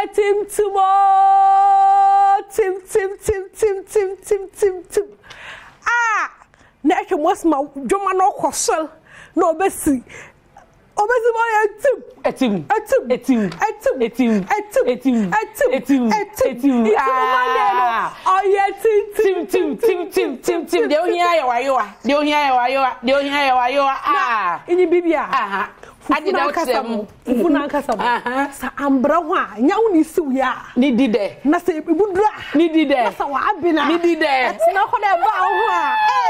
Ɔyɛ tim-tim oo, tim-tim-tim-tim-tim-tim-tim. Ah! Na ɛhwɛ mu asoma dwoma na ɔkɔ sor na ɔbɛsi ɔbɛsi ma ɔyɛ tim. Ɛtim. Ɛtim. Ɛtim. Ɛtim. Ɛtim. Ɛtim. Ɛtim. Ɛtim. Ɛtim. Ɛtim. Ɛtim. Nti mo Monday no ɔyɛ tim tim tim tim tim tim tim. Deɛ ohia yɛ wayewa. Deɛ ohia yɛ wayewa. Deɛ ohia yɛ wayewa. Ah. Enyi bibi a. Aha. Fufu n'ankasa no. Fufu n'ankasa no. Sɛ ambra ho a, nya wo ne siw yɛ a. Ne di dɛ. Na sɛ ebuduru a. Ne di dɛ. Na sɛ w'aben a. Ne di dɛ. Ɛtena hɔ na ɛba wo ho a.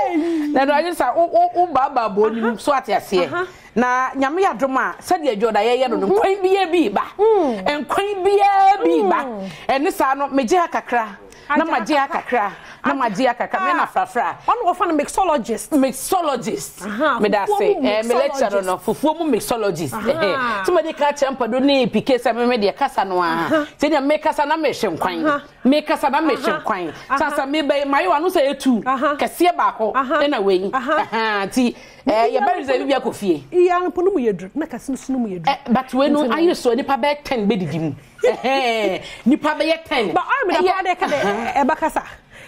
Ei. Na ɛno agye sa wo wo wo baabaa bɔ onim so ate aseɛ. Na Nyame yɛ adom a sɛdeɛ dwoda yɛyɛ no no nkwan biara bi ba. Nkwan biara bi ba. Ɛne saa no megye ha kakra. Na magye ha kakra. Na magye ha kakra. Me na frafra. Ɔno wɔfa no mixologist. Mixologist. Meda ase. Eh, me lecture no no. Fufuo mu mixologist. Sɛ mede ka kyerɛ mpado ne pike sɛ meme deɛ kasa no a. Sɛ deɛ mekasa na mehwe nkwan. Mekasa na mehwe nkwan. Sɛ sɛ mebɛyɛ mayewa no sɛ etu. Kɛseɛ baako ɛna wei. Nti yɛbɛ reserve bi akɔ fie. Iya no po no mu yɛ duru na kɛse no so no mu yɛ duru. But wei no ayɛ so nipa bɛyɛ 10 bɛdidi mu. Nipa bɛyɛ 10. But ɔyɛ me da paa dɛ ka dɛ ɛbɛkasa.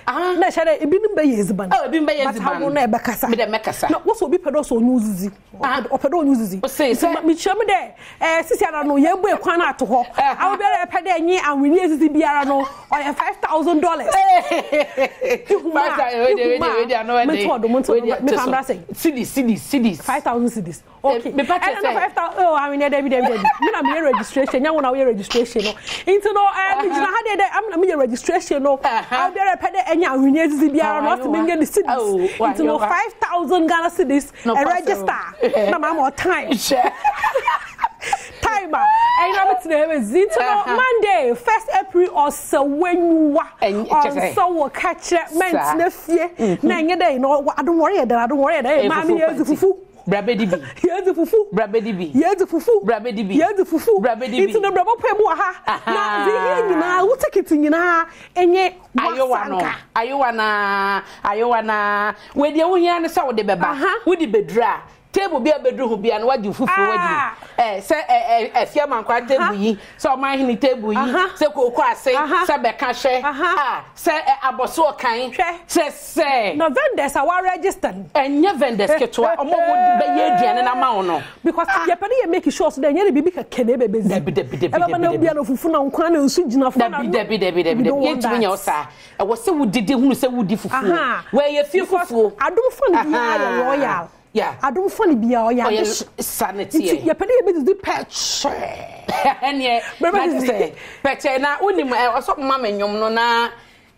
Na ɛhyɛ dɛ ebinom bɛyɛ edziban. Oh, ebinom bɛyɛ edziban. But awo na ɛbɛkasa. Me dɛ mɛkasa. Na wɔsɛ obi pɛ dɛ ɔsɛ ɔnye odzidzi. Ɔpɛ dɛ ɔnye odzidzi. Ɔsɛ sɛ. Mekyerɛ mu dɛ ɛɛ sisi ara no yɛn bue kwan ato hɔ. Awo biara ɛpɛ dɛ ɛnye ahwenni edzidzi biara no ɔyɛ $5,000. Ihuma ihuma meto ɔdo mo nto mefa mbra sɛn. Cedis cedis cedis. 5,000 cedis. Okay. Me pa kyɛ sɛ. 5,000 oh ahwenneɛ dabi dabi dabi. Me na meyɛ registration nyɛ wo na woyɛ registration no. Nti no eh me gyina ha deɛ dɛ am na meyɛ registration no. Awo biara ɛpɛ dɛ ɛnyɛ ahwenneɛ dzidzi biara no ɔsɛ menyɛ ne cedis. Nti no 5,000 Ghana cedis ɛ register na maa ma time. Time a ɛyina me tena ɛbɛ zi. Nti no Monday 1st April ɔsɛ w'enyiwa ɔnsɛ wɔ ka kyerɛ mɛntena fie na ɛnyɛ dɛ no adonwɔre yɛ dɛ adonwɔre yɛ dɛ maame yɛ dzi fufu. Bra bɛdi bi. Yɛdzi fufu. Bra bɛdi bi. Yɛdzi fufu. Bra bɛdi bi. Yɛdzi fufu. Bra bɛdi bi. Nti no brɛbɔ pɛ mu wɔ ha. Na dze hia nyinaa wo tikiti nyinaa enye Ayowa no. wasanka. Ayowa naa. Ayowa naa. Wei deɛ wohia ne sɛ wode bɛba. Wode bɛduru a, table bi a bɛduru ho bia no wagye fufuo wadi. Eh, sɛ eh, eh, afie amankwa table yi, sɛ ɔman hene table yi, sɛ kooko ase, sɛ bɛka hwɛ, ah, sɛ eh, abɔso ɔkan. Hwɛ. Kyerɛ sɛ. Na vendors a wa register no. Ɛnyɛ vendors ketewa, ɔmo a ɔmo bɛyɛ aduane no ama wo no. Because yɛpɛ dɛ yɛ make sure so dɛ ɛnyɛ ne biribi kɛkɛ na ɛbɛbɛdzi. Dabi dabi dabi Ɛbɛba na dabi. obia na fufu na nkwan na nsu gyina fo na Dabi dabi dabi dabi We dabi. don't want Yɛntumi nyɛ wo that. saa. Ɛwɔ sɛ wodidi hunu sɛ wodi fufuo. Aha. Wɔyɛ fie Because fufuo. Adom fa no biara yɛ Aha. royal. Yeah. Adom fa no biara ɔyɛ Ɔyɛ adehye. sa ne Nti teɛ. yɛpɛ dɛ yɛbɛdidi pɛkyɛɛ. Ɛneɛ na kyerɛ sɛ pɛkyɛɛ na wonim ɛ ɔsɛ ɔma me nnwom no na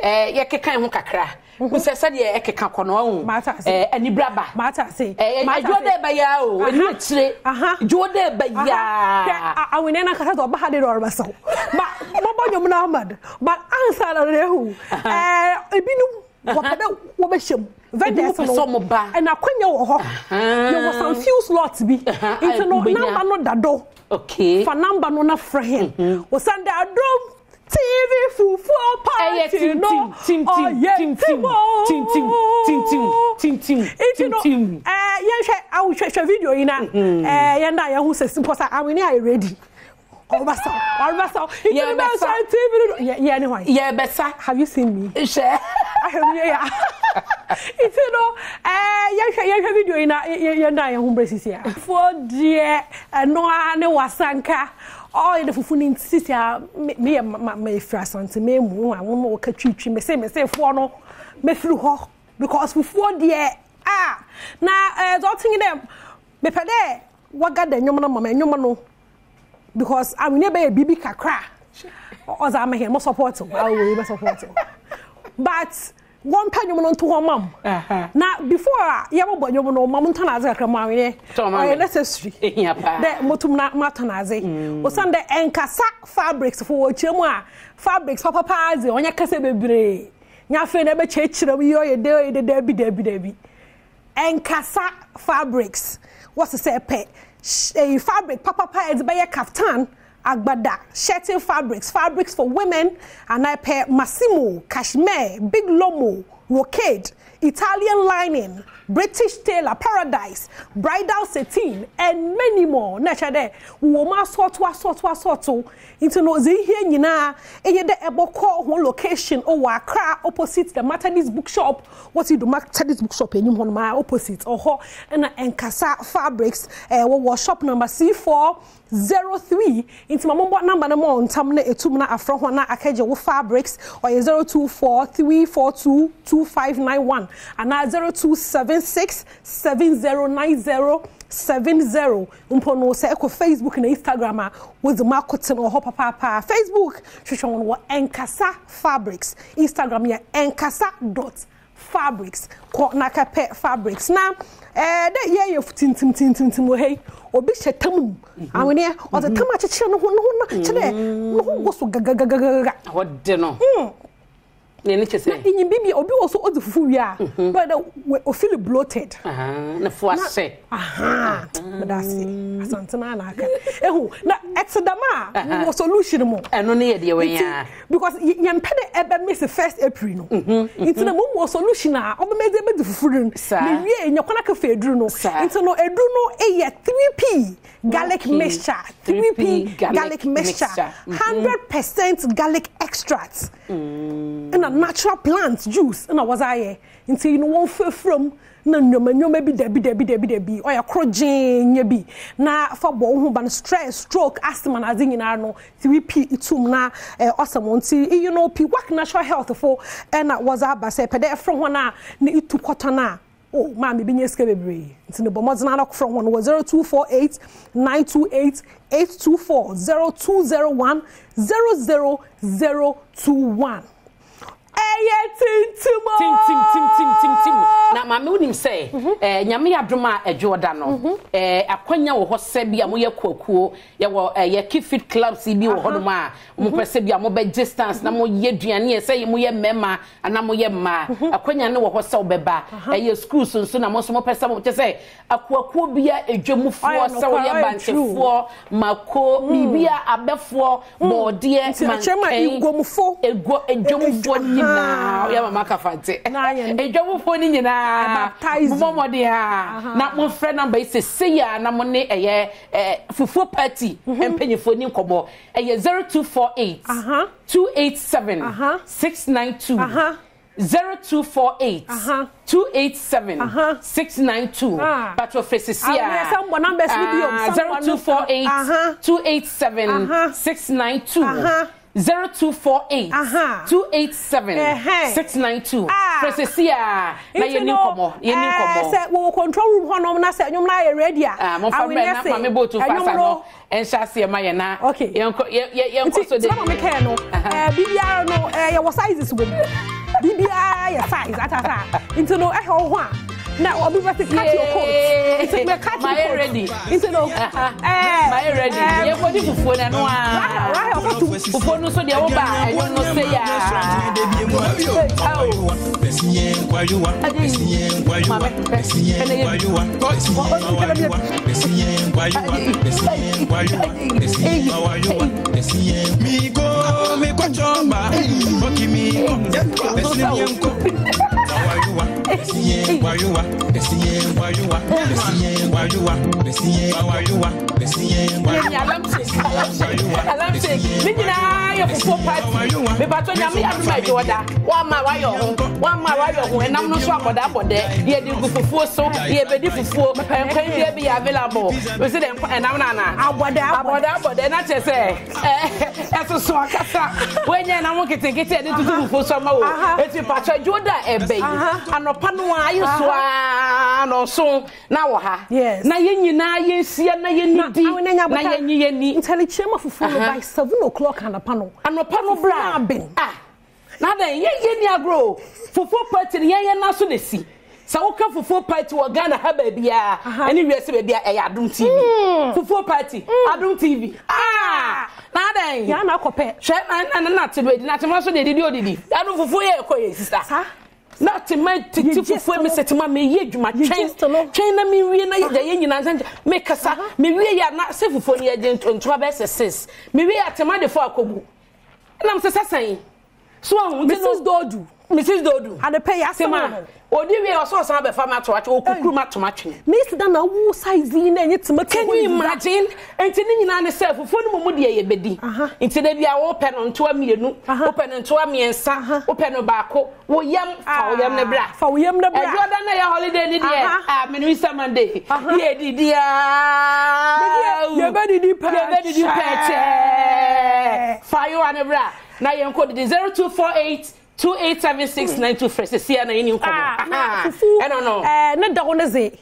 ɛ yɛkeka ho kakra. Sɛ sɛdeɛ ɛkeka kɔ no ɔhu ɛ anibraba. Mate ase. Ɛ adwo dɛ ɛbɛyɛ o ɛni akyire. Dwo dɛ ɛbɛyɛ a. Hwɛ ahweneɛ no ankasa sɛ ɔba ha de na ɔrebɛsaw. Ba mɔbɔ nnwom no ama no. But ansa na ɔno ehu ɛɛ ebinom wɔpɛ dɛ wɔbɛhyɛ mu. Vendors no ɛna akwanya wɔ hɔ. Yɛwɔ some few slots bi. Nti no number no da do. Okay. Fa number no na frɛ hɛn. Osiandɛ adom TV fufuo party no ɔyɛ tim o. Nti no ɛɛ yɛnhwɛ awo hwɛ hwɛ video yi na ɛɛ yɛn da yɛn ho sɛ because awene ayɛ ready. Ɔbɛsa ɔbɛsa nti no bɛ sɛ TV no yɛ yɛ ne hwan. Yɛbɛsa. Have you seen me? Hwɛ. Ahwɛ mi yɛ ya. Nti no ɛɛ yɛhwɛ yɛhwɛ video yi na yɛn da yɛn ho brɛ sisi a. Fuo deɛ ɛno ara ne wasanka. Ɔyɛ de fufu ne nti sisi a me me yɛ ma ma efiri Asante memu a wɔn a wɔka twitwi me se me se foɔ no mefiri hɔ because fufuo deɛ a na ɛɛ dɛ ɔte nye dɛ mepɛ dɛ wɔga dɛ nnwom no ma me nnwom no because ahwenneɛ bɛyɛ biribi kakra ɔdze ama hɛn mo support o awo wei bɛ support o but wɔmpɛ nnwom no nto hɔ ma m na before a yɛbɛbɔ nnwom no ma mo ntɔn adze kakra mo ahwenneɛ ɔyɛ necessary dɛ motum na moatɔn adze osiane dɛ ɛnkasa fabrics fo wɔkyerɛ mu a fabrics papapa adze ɔnyɛ kasa bebree nyɛ afei na ɛbɛkyerɛkyerɛ mu yi ɔyɛ dɛ ɔyɛ dɛ daabi daabi daabi Ɛnkasa fabrics, wɔse sɛ ɛpɛ eyi fabric papapa a ɛdze bɛyɛ kaftan, agbada, shirting fabrics, fabrics for women, anaa ɛpɛ Massimo, cashmere, big lomo, brocade. Italian lining, British tailor, paradise, bridal sateen and many more. Na kyerɛ dɛ wɔwɔ mu asɔɔto asɔɔto asɔɔto nti no dza ihia nyinaa nye dɛ ebɔkɔ hɔn location wɔ Accra opposite the Methodist bookshop, wɔtse do Methodist bookshop enyim hɔ nom ara opposite ɔhɔ na Nkasa Fabrics wɔwɔ shop number C4 03 Ntsi ma mombɔ number no ma wo ntsɛm na etum na afrɛ hɔn na akɛgye wo fabrics, ɔyɛ 024 342 2591 anaa 0276 7090 70. Mpo no sɛ ekɔ Facebook na Instagram a wodzi mu akotsen wɔ hɔ papaapa. Facebook, hwehwɛ hɔn wɔ Nkasa Fabrics, Instagram yɛ nkasa dot fabrics kɔ na kɛpɛ fabrics na ɛɛ dɛ yɛyɛ tintim tintim wɔ ha yi obi hyɛ tam mu mhm. ahweneɛ ɔdze tam mhm. akyekyere ne ho ne ho na kyerɛ dɛ ne ho gu so gagagagaga ɔde no hmm. ne ne kyɛ sɛ na enyim bibi obi wɔ so ɔdze fufu wie a mhm. na ɔyɛ dɛ ofili bloated ne fo ahyɛ meda ase asante na aka ehu na ɛte dɛm a wɔ solution mu ɛno ne yɛ deɛ wɔn because yɛn pɛ dɛ ɛbɛ miss first april no nti na mo wɔ solution a ɔbɛma ɛdze ɛbɛdzi fufu no na wie nya kwan aka fa eduru no nti no eduru no yɛ 3p garlic mixture 3p garlic mixture 100% garlic extract ɛna natural plant juice ɛna wɔdze ayɛ nti no wɔn fɛfrɛ mu na nneɛma nneɛma bi dabi dabi dabi dabi ɔyɛ koro gyee nyɛ bi na fa bɔ wo ho ban stress stroke asthma na adze nyinaa no 3P tum na ɔsɛ wɔn nti iyi no P work natural health fo na wɔdze aba sɛ pɛ dɛ ɛfrɛ hɔn a na itu kɔtɔn a oh maame bi nya sika bebree nti no bɔ mmɔdzen ara frɛ hɔn wɔ 0248 928 824 0201 00021 Ɛyɛ tintim oo. Tintim tintim tintim. Na maame wonim sɛ eh, nyame yɛ adom a ɛdwo ɔda no eh, akwanya wɔ hɔ sɛ bi a moyɛ kuakuo yɛwɔ eh, yɛ keep fit clubs bi wɔ hɔnom a mopɛ sɛ bi a mobɛgye stance na moyɛ aduane ɛ sɛ moyɛ mmarima anaa moyɛ mmaa akwanya no wɔ hɔ sɛ wobɛba ɛyɛ schools nso na mo nso mopɛ sɛ mo kyɛ sɛ akuakuo bia edwamufoɔ sɛ woyɛ bankyefoɔ mako biribia abɛfoɔ bɔɔdeɛ mankan egomfo ego edwamfoɔ no nyinaa ɔyɛ mama kafante edwamfoɔ no nyinaa mo mmɔden a na mo frɛ namba yi sese a na mo ne ɛyɛ ɛɛ fufuo party mpanyinfoɔ ni nkɔmɔ ɛyɛ 0248 287 692. 0248 287 692 patro fɛ sisi a 0248 287 692 0248 287 692 fɛ sisi a na yɛ ni nkɔmɔ yɛ ni nkɔmɔ. Sɛ wɔwɔ control room hɔ nom na sɛ ɛnwom no ayɛ ready a momfa mmerɛ na maame bootu fa sa no ɛnhyɛ aseɛ ma yɛ na okay yɛnkɔ yɛ yɛ yɛnkɔ so de. Nti maame kɛɛ no ɛɛ biribiara no ɛɛ yɛwɔ sizes wɔ mu biribiara yɛ size atata nti no ɛhɛ wo ho a na obi bɛ se cut your coat nti mɛ cut your coat ready nti no ɛɛ mayɛ ready yɛ kɔ di fufuo na ɛno aa Rahel kɔ tum fufuo no so deɛ wo ba ɛno no se ya Ne nyinaa yɛ fufuo party mepatɔ nyame yɛ adom a ɛdwo ɔda wama wayɛ ho wama wayɛ ho ɛnam no nso abɔdɛ abɔdɛ yɛde gu fufuo so yɛbɛdi fufuo nkwan bia bi yɛ available mesi dɛ ɛnam no ana abɔdɛ abɔdɛ abɔdɛ na kyerɛ sɛ ɛsoso akasa woanya ɛnam nketenkete ɛde tutu fufuo so ama wo eti patɔ adwo da ɛbɛ yi anɔpa no a ayɛ so a nɔnso na wɔ ha na yɛn nyinaa yɛnhyia na yɛnidi na yɛnyi yɛn ni ntɛlikyerɛ ma fufuo no by 7 o'clock anɔpa no anɔpa no bra ah na dɛn yɛn yɛn ni agorɔ o fufuo party no yɛn yɛn nan so na esi sɛ woka fufuo party wɔ ghana ha baabiara ɛne wiase baabiara ɛyɛ adum tv fufuo party adum tv ah na dɛn yɛn na akɔpɛ hwɛ na na na te baabi na te ma so deɛ didi odidi adum fufuo yɛ ɛkɔ yɛ sisa na te ma tete fufuo mi sɛ te ma mi yɛ adwuma twɛn twɛn na mi wie na yɛ yɛ nyinaa nkyɛn mi kasa mi wie yɛ na sɛ fufuo no yɛ gye ntoa bɛyɛ sɛ six mi wie yɛ te ma de fo akɔgu ɛnam sɛ sɛsɛn so ahun Mrs. Dodu. Mrs. Dodu. Adepɛ yɛ asɛm no. Odi wie ɔsɛ ɔsan abɛfa me ato atwe okukuru ma to atwene. Miss da na wo size yi na enye tomato. Can you imagine? Nti ne nyinaa ne sɛ fufuo no mu deɛ yɛbɛdi. Nti da bi a wopɛ no ntoa mmienu, wopɛ no ntoa mmiɛnsa, wopɛ no baako, wo yam fa wo yam ne bra. Fa wo yam ne bra. Ɛdwoɔ da na yɛ holiday ne deɛ, ah mene Easter Monday. Yɛdidi aa. Yɛbɛdidi pɛkyɛɛ. Yɛbɛdidi pɛkyɛɛ. Fa yowa ne bra na yɛnkɔ didi 0248 287692 frɛ sɛsi a na yɛni nkɔmmɔ. Ah, na fufu ɛno no. Eh, ne dɔw ne ze.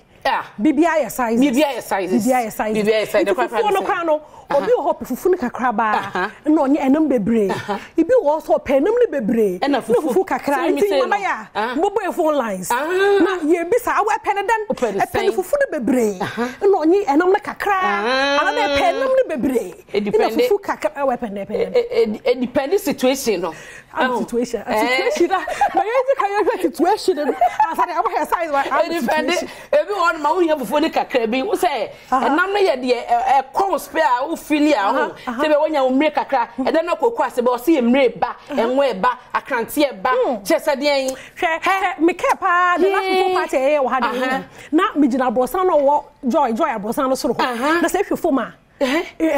Biribi ayɛ sizes. Biribi ayɛ sizes. Biribi ayɛ sizes. Biribi ayɛ sizes. Nti fufuo no koraa no, obi wɔ hɔ pɛ fufu no kakra baa, ɛna ɔnyɛ ɛnam bebree. Ebi wɔ hɔ nso ɔpɛ ɛnam no bebree, ɛna fufu kakra. Nti mama yɛ a, mobɔ yɛ phone lines. Na yɛbisa, awɔ ɛpɛ ne dɛn? Ɛpɛ ne fufu no bebree, ɛna ɔnye ɛnam no kakra. Anaa dɛ ɛpɛ ɛnam no bebree, ɛna fufu kakra. Ɛwɔ ɛpɛ ne ɛpɛ ne dɛn? Edepende situation no. Ah, situation. Situation. Na yɛn ti ka yɛhwɛ situation no. Asa de abɔhwɛ size wa. Edepende. Ebi wɔ no ma wohia fufuo ne kakra bi. Wo sɛ ɛnam no yɛ deɛ ɛkɔ wo spare a wo feel a ho. Sɛ bɛ wonya wo mmire kakra. Ɛdɛ na koko ase bɛ ɔse mmire ba, ɛnwo ɛba, akrante ɛba. Kyerɛ sɛ deɛn. Hwɛ hwɛ me kɛ paa the last fufuo party ɛyɛ wɔ ha de. Na me gyina aborosan na ɔwɔ joy joy aborosan no soro hɔ. Na sɛ ehwɛ fam a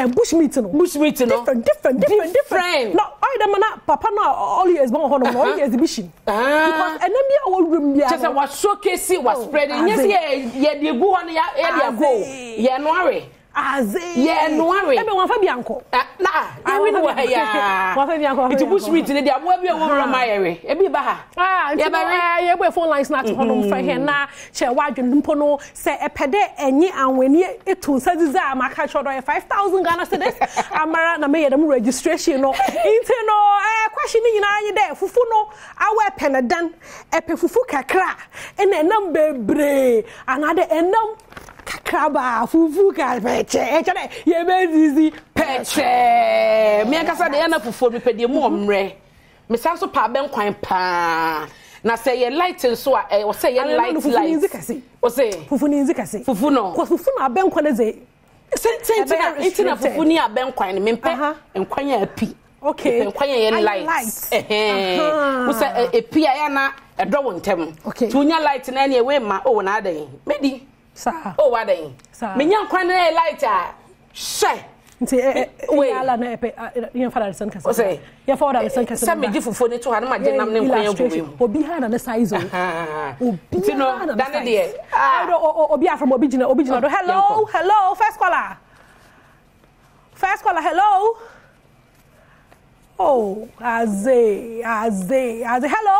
bush meat no. Bush meat no. Different, different, different, different. Na ɔyɛ dɛ mana papa no a ɔyɛ ɛziban wɔ hɔ nom no ɔyɛ exhibition. Because ɛnam bi a wɔ wuram bi a. Kyɛ sɛ wa showcase wa spread. Nyɛ sɛ yɛ yɛ de egu hɔ no yɛ yɛ de akɔ yɛ no awe. Aze. Yɛ no awe. Ebe wɔn fa bi ankɔ. Na yɛ wi no wɔ ha yaa. Wɔn fa bi ankɔ. Nti bush meat ne de aboa bi a wɔ wuram ayɛ we. Ebi ba ha. Ah, nti no yɛ bɔ phone lines na ato hɔ nom fɛ hɛn na kyɛ wadwen mpo no sɛ ɛpɛ dɛ ɛnye anwani eto nsa dzidzi a maka kyerɛ dɛ ɔyɛ 5000 Ghana cedis amara na meyɛ dɛm registration no nti no eh question ne nyinaa nye dɛ fufu no awɔ ɛpɛ no dan ɛpɛ fufu kakra ɛna ɛnam bebree anaa dɛ ɛnam kakraba fufu pɛkyɛ ɛkyɛ dɛ yɛbɛdzidzi pɛkyɛ me ankasa deɛ ɛna fufuo mepɛ deɛ mu ɔmmerɛ. Mesan nso pɛ abɛnkwan paa. Na sɛ ɛyɛ light nso a, ɛwɔ sɛ ɛyɛ light light. Fufu ni ndzi kɛse. Ose. Fufu ni ndzi kɛse. Fufu no. Kɔ fufu na abɛnkwan no dze. Sɛ sɛ nti na nti na fufu ni abɛnkwan no mempɛ nkwan a api. Okay. Mepɛ nkwan a ɛyɛ light. Ɛhɛn. Wo sɛ epi a ɛyɛ na ɛdɔ wo ntɛm. Okay. Ti wonya light na ɛne ɛwɛ ma o na adɛn. Medi. Saa. O adɛn. Saa. Menya nkwan na ɛyɛ light a hyɛ. Nti ɛ ɛ ala na ɛpɛ yɛn fa dadesɛn kɛse. Ɔsɛ yɛn fa dadesɛn kɛse. Sɛ megye fufuo ne to ha na ma gye nam ne nkwan agu mi mu. Obi ha na ne size o. Obi ha na ne size. Deɛ. Ɛdɔ obi afrom obi gyina obi gyina do. Hello hello first caller. First caller hello. Oh aze aze aze hello.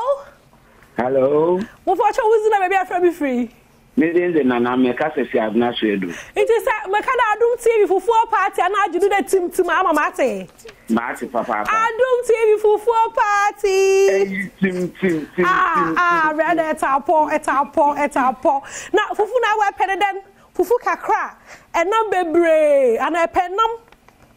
Hello. Mo fɔ kyɛ wuzi na baabi afrɛ mi firi. Me din de Nana, meka sɛ fi Abena Suedu. Nti sɛ meka dɛ Adom TV fufuo party a na agye do dɛ tim tim ama mate. Mate papaapa. Adom TV fufuo party. Eyi tim tim tim ah, tim. Ah, rɛ dɛ ɛta pɔ ɛta pɔ ɛta pɔ. Na fufu na awɔ ɛpɛ ne dɛn? Fufu kakra, ɛnam bebree, anaa ɛpɛ nam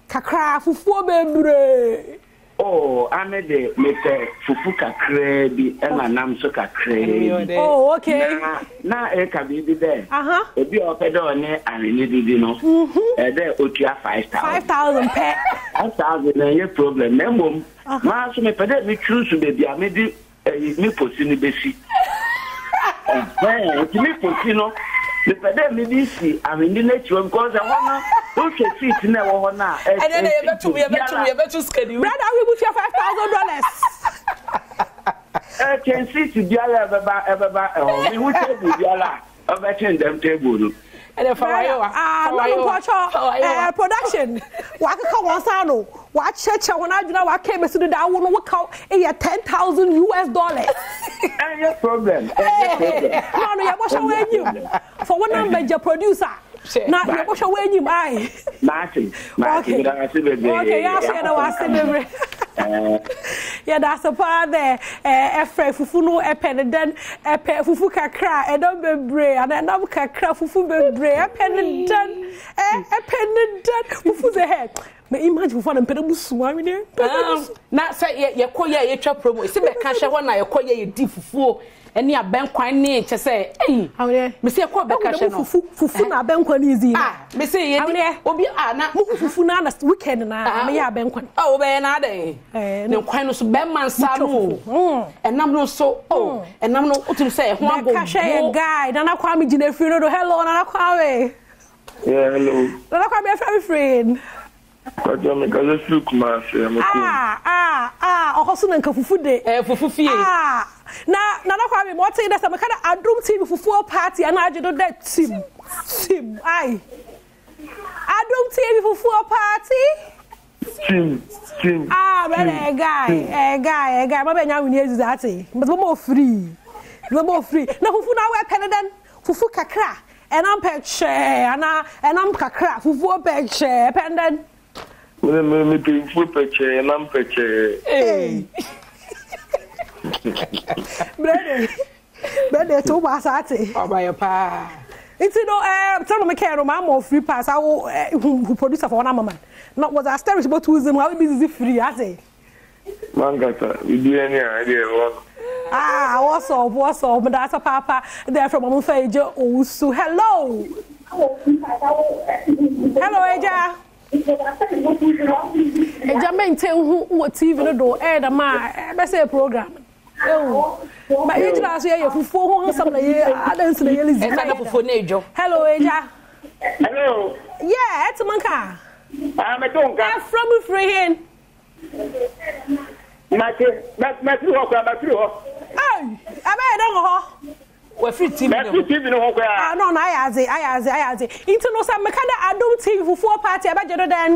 kakra, fufuo bebree. Oh, ame de mepɛ fufu kakraa bi ɛna nam nso kakraa bi. Oh, okay. Na na ɛka biribi dɛ obi a ɔpɛ dɛ ɔne ahwene didi no, ɛdɛ otua 5,000. 5,000 pɛ. 5,000 na ɛnyɛ problem. Na mmom, maa nso mepɛ dɛ metwi nso baabi a mede ɛyi me posi no besi. Ɛhɛn, nti me posi no, mepɛ dɛ mede si ahwene no akyi hɔ because ɛhɔ no, wohwɛ seat no a ɛwɔ hɔ no a, ɛnɛ na yɛbɛtum yɛbɛtum yɛbɛtum sikani. Brother, awo ebutua $5,000. Ɛkyɛn seat biara ɛbɛba ɛbɛba ɛhɔ. Mehu table biara a ɔbɛkyɛn dɛm table no. Ɛnɛ fa wayewa. Ah, Fa no, no, wayewa. mpɔtɔ. Fa wayewa. Production. Wakeka wɔn nsa ano. Wakyerɛkyerɛ wɔn adwene a waka ebesi do da awo no woka eyɛ $10,000 US. Ɛnyɛ problem. Ɛnyɛ problem. No, no, yɛbɔhwɛ wɔn enyim. For wɔn number gye producer. Na yɛbɔhwɛ wɔn enyim ayi. Maate. Maate. Okay. Meda ase bebree. Okay, yɛ aso yɛda wɔ ase bebree. Yɛda ase paa dɛ ɛfrɛ fufu no ɛpɛ ne dɛn ɛpɛ fufu kakra ɛnam bebree ana ɛnam kakra fufu bebree ɛpɛ ne dɛn ɛpɛ ne dɛn fufu sɛ hɛ. Me imagine fufu na mpɛ dɛ musu aweneɛ. Mpɛ dɛ musu. Na sɛ yɛ yɛkɔ yɛ a yɛtwa promo esi bɛka hyɛ hɔ na yɛkɔ yɛ yɛdi fufuo ɛne abɛnkwan ne kyɛ sɛ ɛyi. Aweneɛ. Mesi yɛkɔ bɛka hyɛ no. Fufu fufu na abɛnkwan ne easy. Ah mesi yɛ Aweneɛ. obi ah na. Muhu fufu na na weekend na meyɛ abɛnkwan. Oh wobɛyɛ na adɛn. Eh, Ne nkwan no so bɛrima nsa no o. Ɛnam no nso oh ɛnam no wotumi sɛ ɛho agogo. Bɛka hyɛ yɛ guy Nana Kwame gyina efiri no do hello Nana Kwame. Yeah, hello. Nana Kwame efrɛ mi firi. Kwajo me kasa firi Kumasi, I'm a Ah ah ah ɔhɔ so na nka fufu de. Eh fufu fie. Ah na Nana Kwame mo ɔte dɛ sɛ meka dɛ Adum TV fufuo party ana agye do dɛ tim tim ai. Adum TV fufuo party. Tim tim. Ah brother eh guy eh guy eh guy ma bɛ nya wini eziza ate. Mbɛ mo free. Mbɛ mo free. Na fufu na wɛ pɛ ne dɛn fufu kakra. Ɛnam pɛkyɛɛ anaa ɛnam kakra fufuo pɛkyɛɛ pɛn dɛn. Me me me pɛ fufuo pɛkyɛɛ ɛnam pɛkyɛɛ. Ee. Brɛde brɛde to ba asa ate. Ɔbayɛ paa. Nti no ɛɛ sɛ no me kɛɛ no maa ma free pass awo ɛɛ hu producer for wɔn ama man na wɔdze asterisk bɔtu dze mu awo bi dzidzi free ase. Mankasa, biribiara ni a ɛdeɛ ɛwɔ no. Ah, what's up, what's up? Meda ase paapa. There from Omufa Eje Owusu. Hello. Hello, Eja. Eja maintain hu wɔ TV no do. Eh, da ma, eh, bɛ program. Ewu. Ba ye gyina so ye ye fufuo ho nsɛm na ye adansi na ye lizi. Ɛsa na fufuo na edwo. Hello, Eja. Hello. Yeah, ɛte manka. Ah, me to nka. Efra mu firi hin. Mate, mafiri hɔ koraa, mafiri hɔ. Ei, ɛbɛyɛ dɛ wɔ hɔ. Wafiri TV no ho. Mafiri TV no ho koraa. Ah, no, na ayɛ adze, ayɛ adze, ayɛ adze. Nti no, sɛ meka dɛ Adom TV fufuo party ɛbɛgye do dɛn?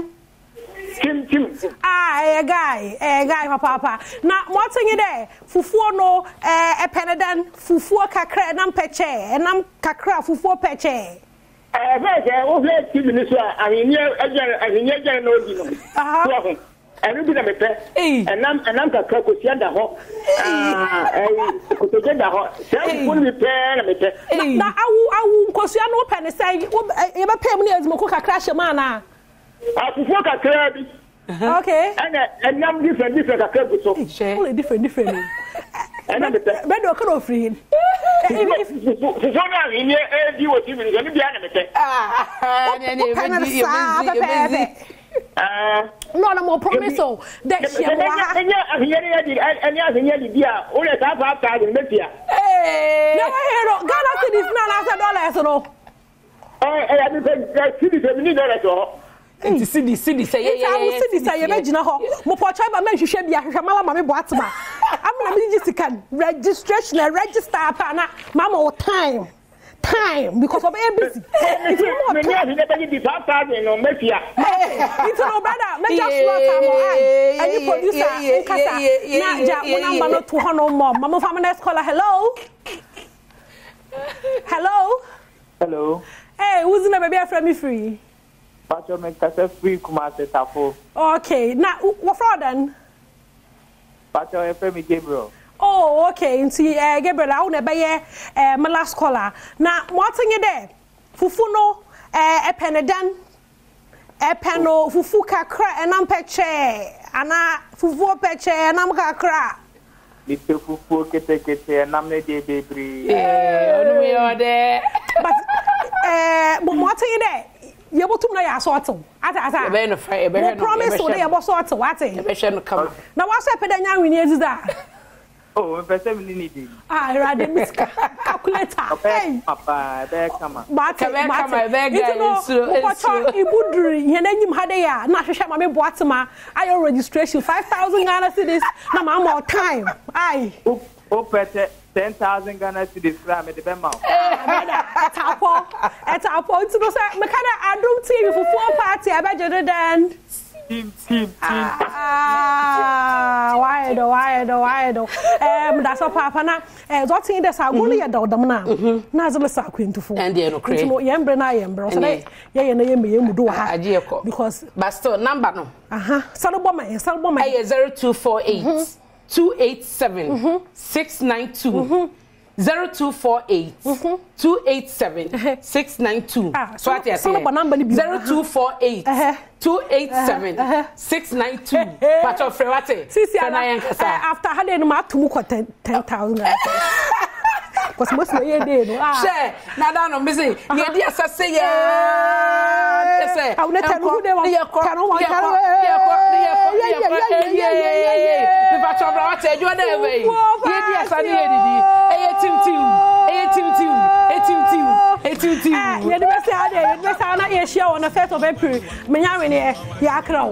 Tim, tim. Ah, ɛyɛ guy, ɛyɛ guy papaapa. Na ma ɔte nye dɛ, fufuo no, ɛɛ, ɛpɛ no dɛn? Fufuo kakra, ɛnam pɛkyɛɛ, ɛnam kakra, fufuo pɛkyɛɛ. Ɛfɛ sɛ wohwɛ TV no so a, ahenni aduane, ahenni aduane na odi no. So ho. Ɛno bi na mepɛ. Ɛnam ɛnam kakra kosua da hɔ. Ɛyi kotodwe da hɔ. Saa fufuo no bi pɛɛ na mepɛ. Na awu awu nkosua no wopɛ ne sɛn? Yɛbɛpɛ mu ne yɛdze kakra hyɛ mu anaa? Afufuo kakra bi. Okay. Ɛna ɛnam different different kakra gu so. Wọ́n different different o. Ɛna mepɛ. Bẹ́ẹ̀ ni ọkọ náà firi hin. Fufuo no a ɛnyɛ ɛdi wɔ TV no so ɛno biara na mepɛ. Wopɛ no saa pɛpɛɛpɛ. No, no, mo promise o. Dɛ hyia mo wɔ ha. Ɛnyɛ ahonyɛ ne yɛ ɛnyɛ ahonyɛ didi a wọ́n saa 5,000 mɛtua. Na wọ́n hɛ no Ghana cedis na anaasɛ dollars no. Ɛyɛ mi pɛ cedis emi ni dollars wɔ hɔ. Nti cedi cedi sɛ yɛ yɛ yɛ nti cedi sɛ yɛ bɛ gyina hɔ mo pɔtɔ ɛba mɛ nhwehwɛ bi ahwehwɛ mala maame bɔ atema amuna mi gyi sika registration ɛ register apa na mama wɔ time time because ɔbɛyɛ busy. Nti mo mo time mi ni bɛ di 5,000 no mɛ fia. Nti no brother mɛ gya slot ama ɔhan ɛni producer nkasa na gya mo namba no to hɔ no mɔ mama fa mo next caller hello hello. Hello. Hey, who's in the baby afra me free? Pacho me kasa free Kumasi Tafo. Okay. Na what for then? Pacho e frɛ me Gabriel. Oh, okay. Nti eh Gabriel, awo na be eh my last caller. Na mo atenye de fufu no eh e pene dan. E peno fufu kakra enam peche. Ana fufu peche enam kakra. Mepɛ fufuo ketekete ɛnam ne deɛ bebree. Ɔno yɛ ɔdɛ. But eh mo atenye de yɛbɛtum na yɛ asɔɔtew ate ate a yɛbɛyɛ no fa yɛbɛhwɛ no mo promise wo de yɛbɔ sɔɔtew ate yɛbɛhwɛ no kama na wasɔ ɛpɛ dɛ nya awini edidi a. Oh mepɛ sɛ mene ne di. Ah awurade mi sika calculator. Ɔbɛyɛ kama paa ɛbɛyɛ kama. Mate mate nti no mokɔtɔ ibuduri yɛn anim ha de yɛ a na ahwehwɛ ma me boa tema ayɛ registration 5,000 Ghana cedis na ma ama time ai. Wopɛ 10,000 Ghana cedis koraa mede bɛma wo. Ɛtapɔ ɛtapɔ nti no sɛ meka dɛ Adom TV fufuo party ɛbɛgye de dɛn. Team team team. Ah, wayɛ dɔ wayɛ dɔ wayɛ dɔ. Ɛɛ meda paapa na ɛɛ dɔten dɛ sɛ agorɔ no yɛ dɛw dɛm na na adze le sɛ akwantufo. Ɛndeɛ no korɛ. Nti no yɛn mbrɛ na yɛn mbrɛ ɔsɛ dɛ yɛyɛ na yɛn mɛ yɛn mu do wɔ ha. Agye yɛ kɔ. Because. But still number no. Aha sáré bɔ ma yɛn sáré bɔ ma yɛn. Ɛyɛ 0248 287 692. 0248 287 692. So ate aseɛ? 0248 287 692. Patɔ frɛ wate. Sisi ala yɛn kasa. After ha de no ma ato mu kɔ 10,000. Kɔsi mo si yɛ de no. Hwɛ na da no mbese yɛ di asase yɛ. Sɛ nkɔ ne yɛ kɔ ne yɛ kɔ ne yɛ kɔ ne yɛ kɔ ne yɛ kɔ ɛyɛ. Mipatɔ bra wate adwuma dɛ ɛbɛ yi. Yɛ di asa ne yɛ didi. Ɛyɛ tiw tiw. Ɛyɛ tiw tiw. Ɛtiw tiw. Ɛtiw tiw. Yɛde bɛsɛ adeɛ yɛde bɛsɛ ana yɛhyia wɔ no 1st of April. Menya aweneɛ yɛ akra o.